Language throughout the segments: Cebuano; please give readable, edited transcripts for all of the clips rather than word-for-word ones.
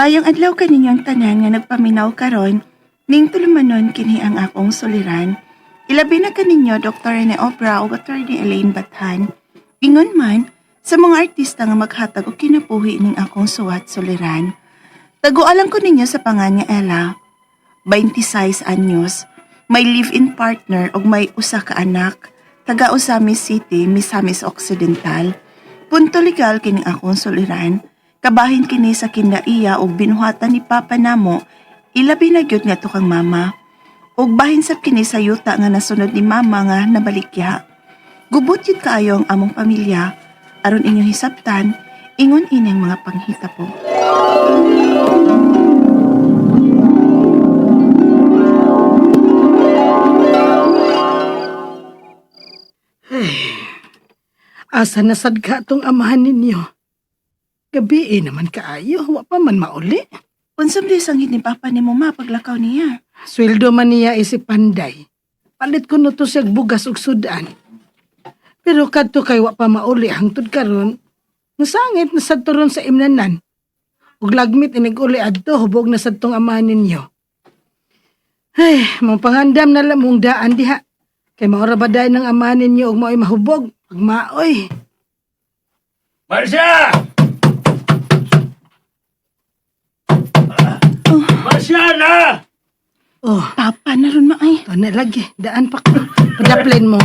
Mayong adlaw kaninyong tanan nga nagpaminaw karon, ning tulumanon kini ang akong suliran. Ilabi na kaninyo Dr. Rene Obra ug Attorney Elaine Bathan. Ingon man sa mga artista nga maghatag og kinabuhi ning akong suwat suliran. Tagualan ko ninyo sa pangan nga Ella. 26 anyos, may live-in partner ug may usa ka anak, taga Ozamis City, Misamis Occidental. Punto legal kini akong suliran. Kabahin kini sa kinaiya ug binuhatan ni Papa namo, ilabi na gyud nga to kang mama. Ug bahin sab kini sa yuta nga nasunod ni mama nga nabalikya. Gubot yun kaayo ang among pamilya aron inyong hisabtan, ingon ining mga panghita po. Asa na sad ka tong amahan ninyo? Gabi eh naman kaayo, wa pa man mauli. Unsa man sanghid ni Papa nimo ma paglakaw niya? Sweldo man niya isip panday. Palit ko no to siyag bugas ug sudan. Pero kadto kay wa pa mauli hangtod karon, nasangit na sad to ron sa imnanan. Ug lagmit inig uli adto hubog na sad tong amahan ninyo. Ay, mong pangandam na lang mong daan diha. Kay maora ba dahil ng amahan ninyo ug mao'y mahubog? Pagmaoy. Marcia! Marcia na! Oh, Papa na ron maay. to na lagi. Daan pa ko. Padaplin mo.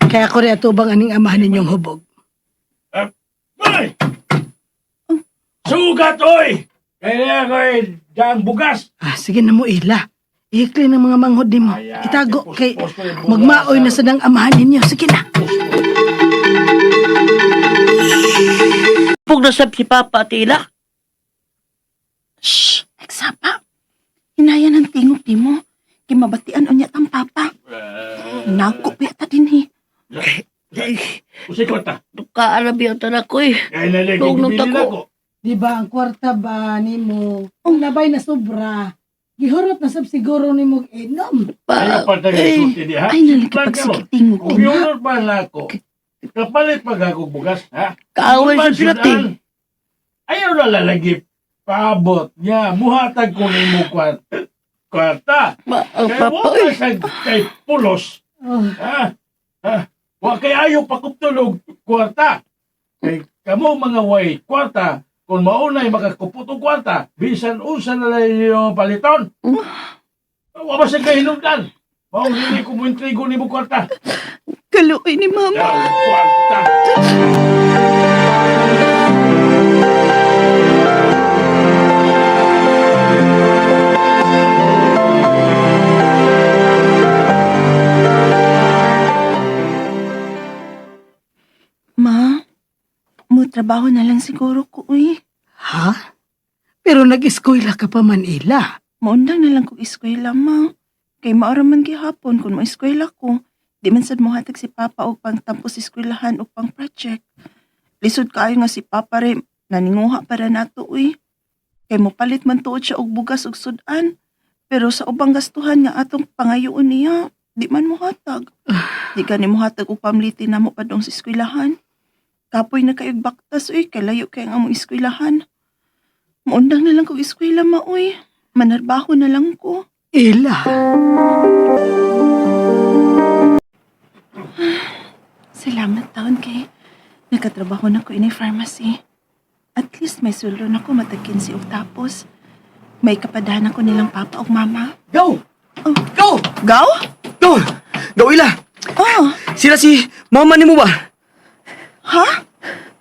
Kaya ko rin atubang aning amahan ninyong hubog. Ay! Sugat, oy! Kaya ko'y dang bugas. Ah, sige na mo, Ila. Ikli ng mga manghod nimo. Ay, ah, Itago kay pos-pos ko yung bugas, magmaoy na ah. sa dang amahan ninyo. Sige na. Pug na sab si Papa at Ila. Shh! Nagsapa. Hinaya ng tingog nimo. Kay mabatian unya tang papa. Nagko pa ta dinhi. Usay kwarta. Duka arabi ang tanak ko eh. Kaya nalagay Huwag nung bibili tako. na ko. Di ba ang kwarta ba nimo? Ang labay na sobra. Gihurot na sab siguro nimo inom. Pa, Ayaw pa tayo eh, sulti di, ha? Ay nalagi pagsikitingog Kung din ha. yun pa na ako, kapalit pag ako bugas, ha? Kaaway Yung sa sila sudan, te. Ayaw na lalagi. Paabot niya. Muhatag ko nimo kwarta. Ma, ang Kay Papa wa eh. ka sa kay pulos. Oh, Ha? Ha? Wa kay ayo pakuptulog kwarta. Kay kamo mga way kwarta, kung maunay makakupot og kwarta, bisan unsa na lang yung paliton. Wa ba sa kahinungdan? Mao dili ko mointrigo nimo kwarta. Kaluoy ni mama. Ya, kwarta. Ma, mo trabaho na lang siguro ko uy. ha? Pero nag-eskwela ka pa man, Ila. Maundang na lang kog eskwela ma. Kay maora man gihapon kung mo eskwela ko. Di man sad mohatag si Papa og pangtampos eskwelahan og pang project. Lisod kaayo nga si Papa re naninguha para nato uy. Kay mopalit man tuod siya og bugas ug sudan. Pero sa ubang gastuhan nga atong pangayoon niya, di man mohatag. Di gani mohatag og pamlitin namo padung sa eskwelahan. Kapoy na kayog baktas uy, kay layo kay ang among eskwelahan. Maundang na lang kog eskwela ma uy. Manarbaho na lang ko. Ila. Salamat taon kay nakatrabaho na ko in pharmacy. At least may sweldo na ko matag 15 og tapos. May kapadahan ako nilang papa ug mama. Go! Oh. Go! Gaw? Go! Go, Ila! Oh, Sila si mama ni mo ba? ha?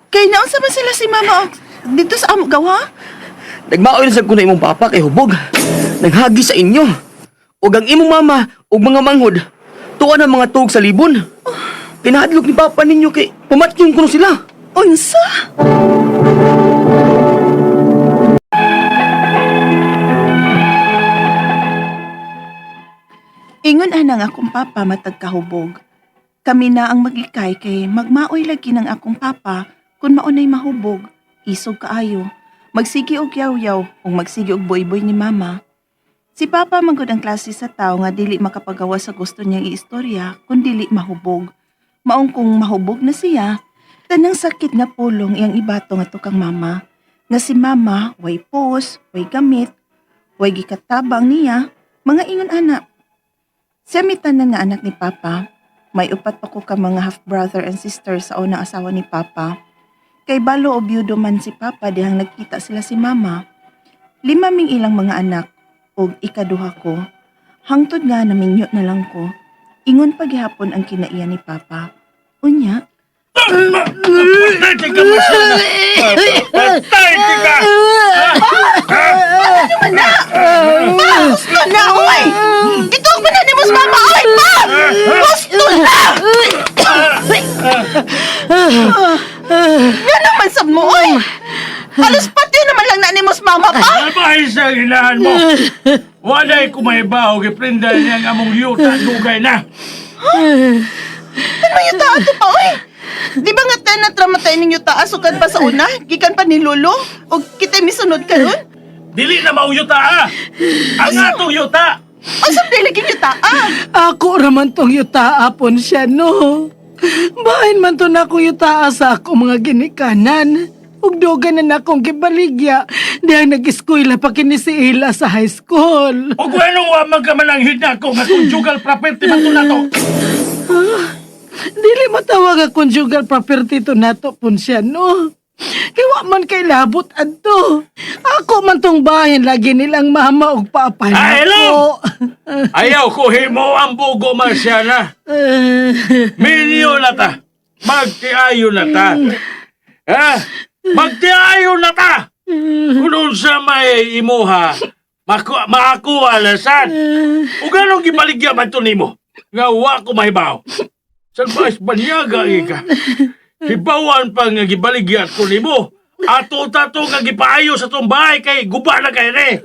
Kay naunsa man sila si mama og dito sa amo gaw ha? Nagmaoy na sad ko na imong papa kay hubog. Naghagi sa inyo. Ug ang imong mama ug mga manghod, tuwa na mga tuog sa libon. Kinahadlok ni papa ninyo kay pamatyon kuno sila. Unsa? Ingon anang akong papa matag kahubog. Kami na ang maglikay kay magmaoy lagi ng akong papa kung maunay mahubog, isog kaayo. Magsigi og yaw-yaw ug magsigi og boy-boy ni mama. Si papa manggod ang klase sa tao nga dili makapagawa sa gusto niyang iistorya kung dili mahubog. Maong kung mahubog na siya, tanang sakit nga pulong iyang ibato nga kang mama. Nga si mama, way pos, way gamit, way gikatabang niya, mga ingon ana. Siya may tanan nga anak ni Papa. May upat pa ko ka mga half-brother and sister sa unang asawa ni Papa. Kay balo o biyudo man si Papa dihang nagkita sila si Mama. Lima ming ilang mga anak ug ikaduha ko. Hangtod nga naminyo na lang ko. Ingon paghihapon ang kinaiya ni Papa. Unya, Patay ka, Marciana! Patay ka! Gusto na, oy! Gituog mo na ni Mus Mama, oy, pa! Gusto na! Nga naman sab mo, oy! Halos pati naman lang na ni Mus Mama, pa! Salbahin sa inahan mo! Walay kumaiba o giprinda niya ang among yuta dugay na! Ano yung taa to pa, oy? Di ba nga tenant ramatay ning yuta asukan pa sa una? Gikan pa ni Lolo? O kita misunod ka ron? Dili na mao yuta ah! Ang atong yuta! O sa dili yuta ah? Ako raman tong yutaa pon siya, no? Bahin man to na akong yutaa sa ako mga ginikanan. Ug dugan na na akong gibaligya. Dihang nag-eskwela pa kini si Ila sa high school. O kung anong wa man ka mananghid na ako nga conjugal property man to na to! Dili matawag ang conjugal property to nato pon siya, no? Kay wa man kay labot adto. Ako man tong bahin lagi nilang mama ug papa Ah, hello! nako. Ayaw ko himo ang bugo, Marciana! Minyo na ta! Magtiayo na ta! Ha? Magtiayo na ta! Kung unsa may imuha, maakuha na sad. O ganong gibaligya man to nimo? Nga wa ko mahibaw. Sa baas banyaga ika. Hibawan pa nga gibaligya ko nimo. Ato tato nga gipaayo sa tong bahay kay guba na kay re.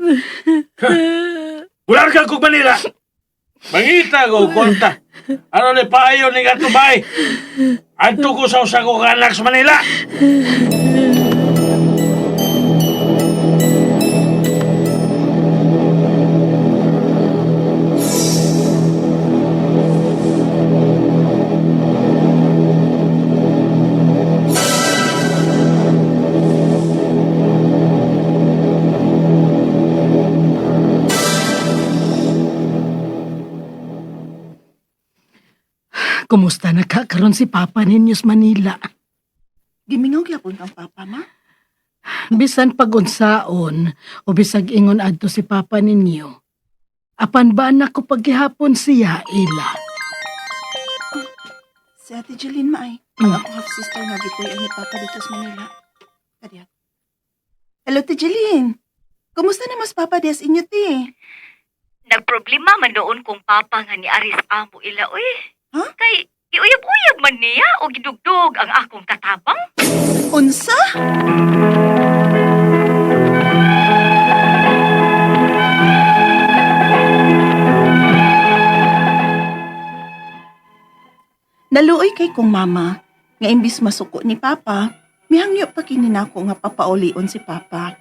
Wala ka kog Manila. Mangita ko kwarta. Ano ni paayo ning ato bahay? Adto ko sa usa ko ka anak sa Manila. Kumusta na ka karon si Papa ninyo sa Manila? Gimingaw gyapon kang papa, ma. Bisan pagunsaon o bisag ingon adto si Papa ninyo. Apan ba na ko paghihapon siya ila? Si Ate Jeline maay. Ang ako half sister nga gipuy ni Papa dito sa Manila. Kadiya. Hello, Ate Jeline. Kumusta na mas Papa des inyo, te? Nagproblema man doon kong papa nga ni Aris amo ila uy. Huh? Kay giuyab-uyab man niya o gidugdog ang akong katabang. Unsa? Naluoy kay kong mama nga imbis masuko ni Papa, mihangyo pa kini nako nga papaulion si Papa.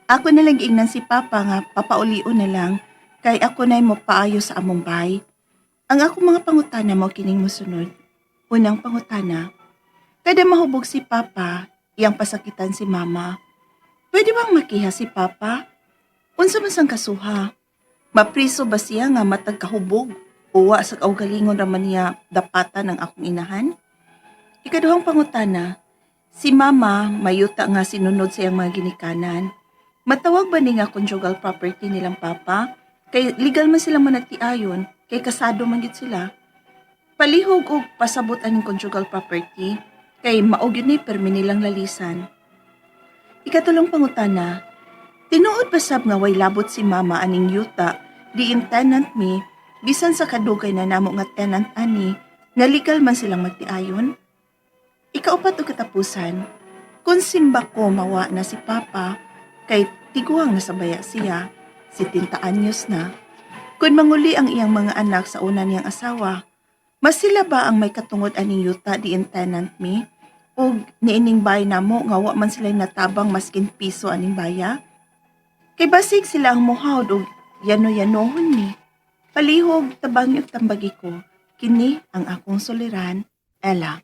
Ako na lang giingnan si Papa nga papaulion na lang kay ako na'y mopaayo sa among bay. Ang akong mga pangutana mo kining mosunod. Unang pangutana, kada mahubog si Papa, iyang pasakitan si Mama. Pwede bang makiha si Papa? Unsa man sang kasuha? Mapriso ba siya nga matag kahubog? Uwa sa kaugalingon raman niya dapatan ang akong inahan? Ikaduhang pangutana, si Mama mayuta nga sinunod sa iyang mga ginikanan. Matawag ba ni nga conjugal property nilang Papa? Kay legal man sila managtiayon, kay kasado man gid sila. Palihog og pasabot aning conjugal property, kay mao gyud ni permi nilang lalisan. Ikatulong pangutana, tinuod ba sab nga way labot si mama aning yuta, diin tenant mi, bisan sa kadugay na namo nga tenant ani, nga legal man silang magtiayon? Ikaupat og katapusan, kung simba ko mawa na si Papa, kay tiguang nasabaya siya, si 70 anyos na, kung manguli ang iyang mga anak sa una niyang asawa, mas sila ba ang may katungod aning yuta diin tenant mi? O niining bay namo nga wa man sila natabang maskin piso aning baya? Kay basig sila ang muhawd og yano-yanohon ni. Palihog tabang og tambagi ko. Kini ang akong suliran, Ella.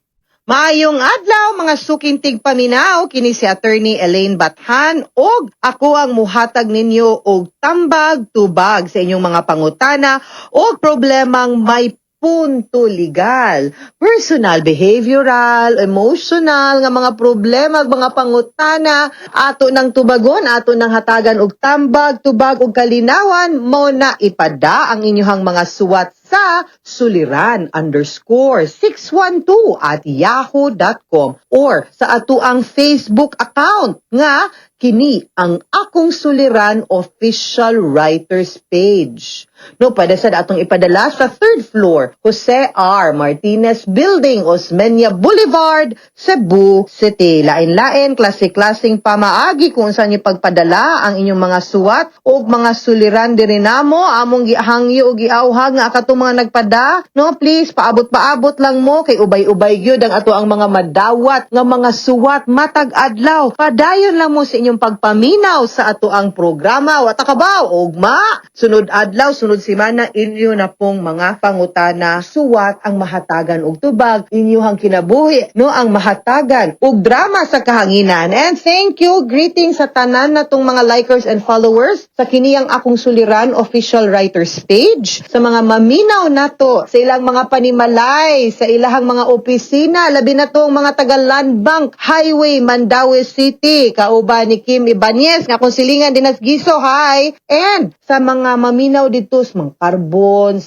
Maayong adlaw, mga suking tigpaminaw, kini si Attorney Elaine Bathan og ako ang muhatag ninyo og tambag tubag sa inyong mga pangutana o problemang may punto legal, personal, behavioral, emotional nga mga problema, mga pangutana, ato nang tubagon, ato nang hatagan og tambag tubag og kalinawan. Mo na ipada ang inyong mga suwat sa suliran_612@yahoo.com or sa atoang Facebook account nga kini ang Akong Suliran Official Writers Page. No, pwede sa atong ipadala sa third floor, Jose R. Martinez Building, Osmeña Boulevard, Cebu City. Lain-lain, klase-klaseng pamaagi kung saan niyo pagpadala ang inyong mga suwat o mga suliran diri namo. Among gihangyo o giawhag nga katong mga nagpada, no, please paabot-paabot lang mo kay ubay-ubay gyud ang ato ang mga madawat nga mga suwat matag adlaw. Padayon lang mo sa inyong pagpaminaw sa ato ang programa. Wa ta kabaw, ugma, sunod adlaw, sunod semana, inyo na pong mga pangutana, suwat ang mahatagan og tubag, inyuhang kinabuhi, no, ang mahatagan og drama sa kahanginan. And thank you, greetings sa tanan natong mga likers and followers sa kiniyang Akong Suliran Official Writers Page, sa mga maminaw nato sa ilang mga panimalay, sa ilahang mga opisina, labi na tong mga taga Land Bank Highway, Mandaue City, kauban ni Kim Ibanez nga akong silingan dinas Giso, hi! And sa mga maminaw dito sa mga karbon,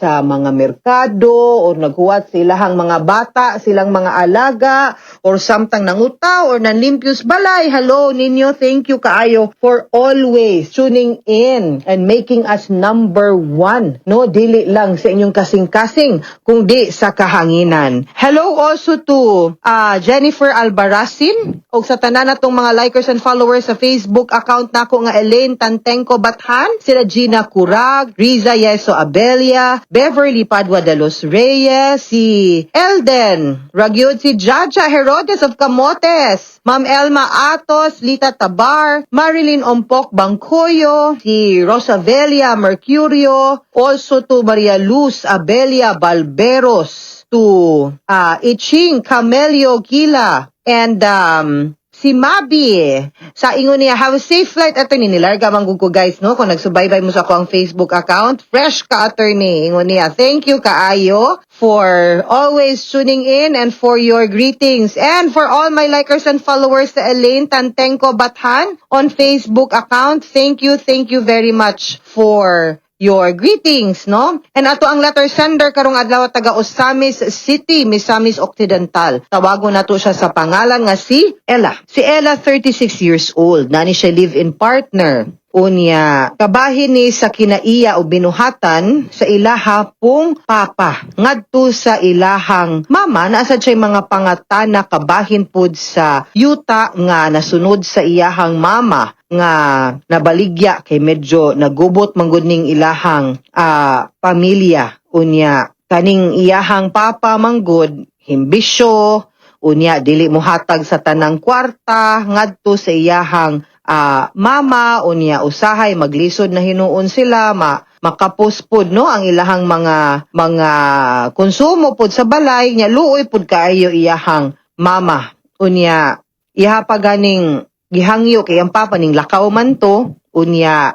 sa mga merkado or naghuwat sa ilahang mga bata, silang mga alaga or samtang nangutaw or nanlimpios balay. Hello ninyo. Thank you kaayo for always tuning in and making us number one. No, dili lang sa inyong kasing-kasing kung di sa kahanginan. Hello also to Jennifer Albarracin og sa tanan natong mga likers and followers sa Facebook account nako nga Elaine Tantenko Bathan, sila Gina Curag, Riza Yeso Abelia, Beverly Padua de los Reyes, si Elden, Ragyod, si Jaja Herodes of Camotes, Ma'am Elma Atos, Lita Tabar, Marilyn Ompok Bangkoyo, si Rosavelia Mercurio, also to Maria Luz Abelia Balberos, to Iching Camelio Gila, and si Mabi, sa ingon niya, "Have a safe flight, attorney." Nilarga man gud ko, guys, no? Kung nagsubaybay mo sa ako ang Facebook account, "Fresh ka, attorney." Ingon niya, thank you kaayo for always tuning in and for your greetings. And for all my likers and followers sa Elaine Tantenko Bathan on Facebook account, thank you very much for your greetings, no? And ato ang letter sender karong adlaw taga Ozamis City, Misamis Occidental. Tawagon nato siya sa pangalan nga si Ella. Si Ella, 36 years old. Nani siya live-in partner. Unya, kabahin ni sa kinaiya o binuhatan sa ilaha pong papa. Ngadto sa ilahang mama, naa sad siya mga pangatana kabahin pud sa yuta nga nasunod sa iyahang mama nga nabaligya kay medyo nagubot manggod ning ilahang pamilya. Unya, kaning iyahang papa manggod himbisyo, unya dili mohatag sa tanang kwarta ngadto sa iyahang mama. Unya usahay maglisod na hinuon sila, makapos pud, no, ang ilahang mga konsumo pud sa balay nya. Luoy pud kaayo iyahang mama. Unya iha pa ganing gihangyo kay ang papa ning lakaw man to. Unya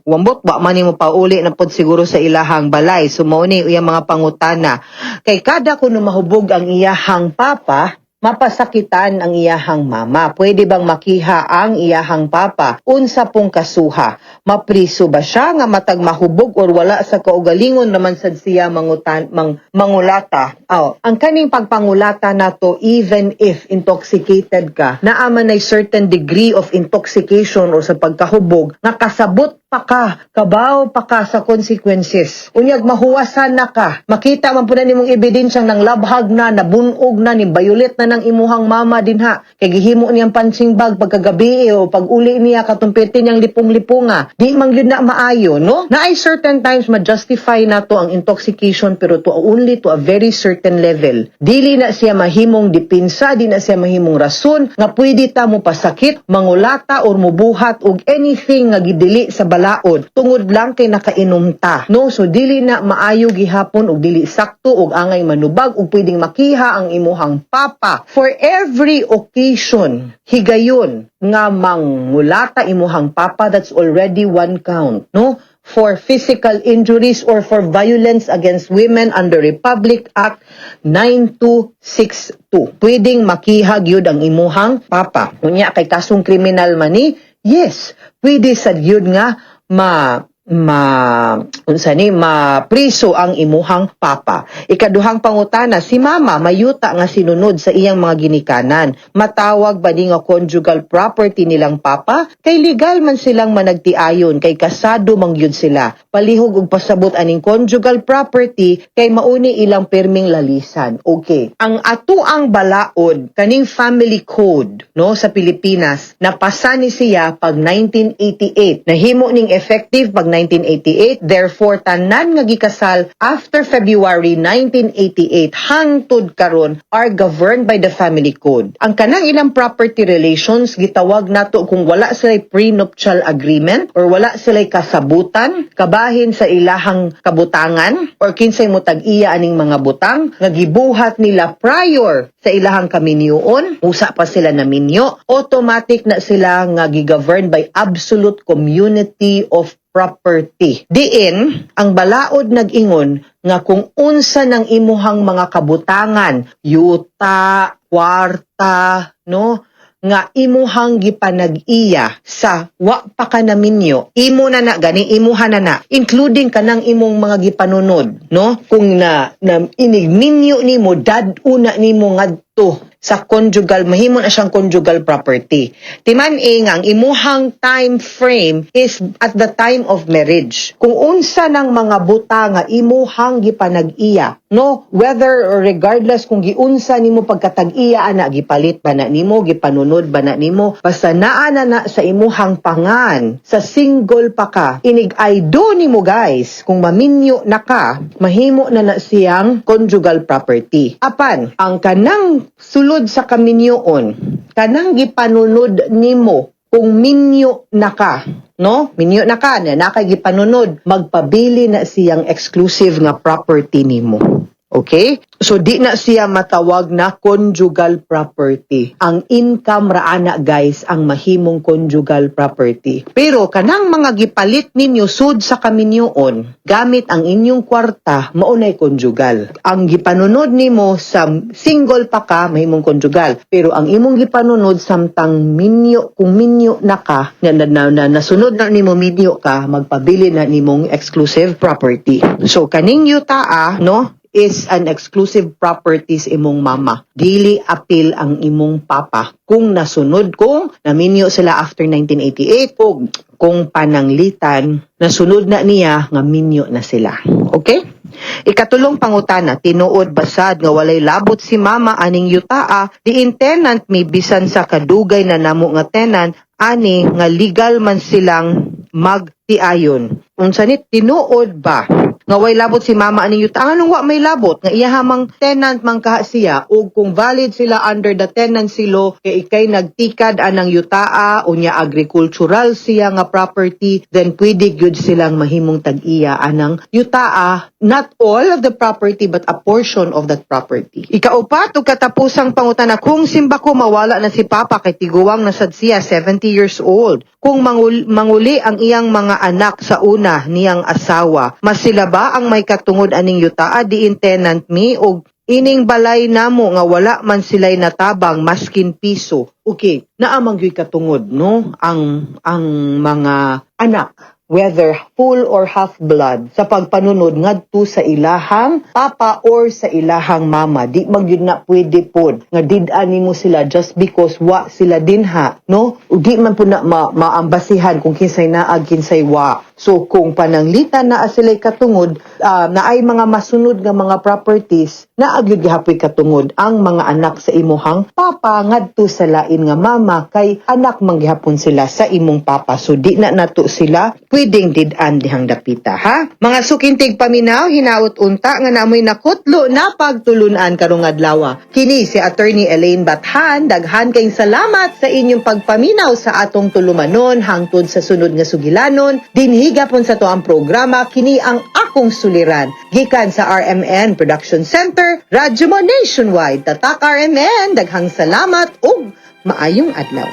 wambot wa man nimo pauli na pud siguro sa ilahang balay. So mao ni iyang mga pangutana kay kada kuno mahubog ang iyahang papa, mapasakitan ang iyahang mama. Pwede bang makiha ang iyahang papa? Unsa pong kasuha? Mapriso ba siya nga matag mahubog or wala sa kaugalingon naman sad siya mangutan mangulata? Oh, ang kaning pagpangulata nato, even if intoxicated ka, naa man ay certain degree of intoxication or sa pagkahubog nga kasabot pa ka, kabaw pa ka sa consequences. Unyag mahuwasan na ka, makita man po na nimong ebidensyang nang labhag na, nabunog na, ni violate na ng imuhang mama dinha. Kay gihimo niyang punching bag pagkagabi o pag uli niya katong pirti niyang lipong-lipunga. Di man gyud na maayo, no? Na ay certain times ma-justify na to ang intoxication, pero to only to a very certain level. Dili na siya mahimong dipinsa, di na siya mahimong rason nga pwede ta mo pasakit, mangulata or mubuhat og anything nga gidili sa balaod tungod lang kay nakainom ta, no? So dili na maayo gihapon ug dili sakto ug angay manubag ug pwedeng makiha ang imuhang papa. For every occasion higayon nga mangulata imuhang papa, that's already one count, no, for physical injuries or for violence against women under Republic Act 9262. Pwedeng makiha gyud ang imuhang papa. Unya kay kasong kriminal man ni, yes, pwede sad gyud nga ma ma unsa ni, mapriso ang imuhang papa. Ikaduhang pangutana, si mama mayuta nga sinunod sa iyang mga ginikanan. Matawag ba ni nga conjugal property nilang papa? Kay legal man silang managtiayon kay kasado man gyud sila. Palihog og pasabot aning conjugal property kay mauni ilang perming lalisan. Okay. Ang atuang balaod kaning family code, no, sa Pilipinas, napasa ni siya pag 1988. Nahimo ning effective pag 1988. Therefore, tanan nga gikasal after February 1988 hangtod karon are governed by the family code. Ang kanang ilang property relations gitawag nato kung wala sila prenuptial agreement or wala sila kasabutan kabahin sa ilahang kabutangan or kinsay motag-iya aning mga butang nga gibuhat nila prior sa ilahang kaminyoon, usa pa sila na minyo, automatic na sila nga gigovern by absolute community of property. Diin, ang balaod nag-ingon nga kung unsa ng imuhang mga kabutangan, yuta, kwarta, no, nga imuhang gipanag-iya sa wa pa ka naminyo, imo na na gani, imuha na na, including kanang imong mga gipanunod, no? Kung na inigminyo nimo, dad-una nimo ngadto sa conjugal, mahimo na siyang conjugal property. Timan e nga ang imuhang time frame is at the time of marriage. Kung unsa ng mga buta nga imuhang gipanag-iya, no, whether or regardless kung giunsa nimo pagkatag-iya ana, gipalit ba na nimo, gipanunod ba na nimo, basta naa na na sa imuhang pangan, sa single pa ka, inig I do nimo guys, kung maminyo na ka, mahimo na na siyang conjugal property. Apan, ang kanang sulod sa kaminyoon, kanang gipanunod nimo kung minyo na ka, no? Minyo na ka, na nakay gipanunod, magpabili na siyang exclusive nga property nimo. Okay? So di na siya matawag na conjugal property. Ang income ra ana guys ang mahimong conjugal property. Pero kanang mga gipalit ninyo sud sa kaminyoon gamit ang inyong kwarta, maunay conjugal. Ang gipanunod nimo sa single pa ka, mahimong conjugal. Pero ang imong gipanunod samtang minyo, kung minyo na ka na nasunod na nimo minyo ka, magpabili na nimong exclusive property. So kaning yutaa, no, is an exclusive property sa imong mama. Dili apil ang imong papa kung nasunod, kung naminyo sila after 1988 o kung pananglitan nasunod na niya nga minyo na sila. Okay? Ikatulong pangutana, tinuod basad nga walay labot si mama aning yutaa, diin tenant may bisan sa kadugay na namo nga tenant ani nga legal man silang magtiayon. Unsa ni, tinuod ba nga way labot si mama aning yuta? Anong wa may labot? Nga iya mang tenant man kaha siya ug kung valid sila under the tenancy law kay ikay nagtikad anang yutaa, unya agricultural siya nga property, then pwede gyud silang mahimong tag-iya anang yutaa, not all of the property but a portion of that property. Ikaupat ug katapusang pangutana, kung simbako mawala na si papa kay tiguang na sad siya, 70 years old. Kung manguli ang iyang mga anak sa una niyang asawa, mas sila ba ang may katungod aning yutaa diin tenant mi og ining balay namo nga wala man sila'y natabang maskin piso? Okay, naa man gyud katungod, no, ang mga anak, whether full or half blood, sa pagpanunod ngadto sa ilahang papa or sa ilahang mama. Di man gyud na pwede pod nga did-an nimo sila just because wa sila dinha, no? Ug di man pud na maambasihan kung kinsay naag, kinsay wa. So kung pananglitan naa sila'y katungod, naay mga masunod nga mga properties. Naa gyud gihapoy katungod ang mga anak sa imuhang papa ngadto sa lain nga mama kay anak man gihapon sila sa imong papa. So di na nato sila pwedeng did-an dihang dapita, ha. Mga sukintig paminaw, hinaot unta nga namoy nakutlo na pagtulunan karong adlaw. Kini si Attorney Elaine Bathan, daghan kayong salamat sa inyong pagpaminaw sa atong tulumanon hangtod sa sunod nga sugilanon. Dinhi gapon sa to ang programa, kini ang Akong Suliran. Gikan sa RMN Production Center, Radyo Mo Nationwide. Tatak RMN, daghang salamat ug maayong adlaw.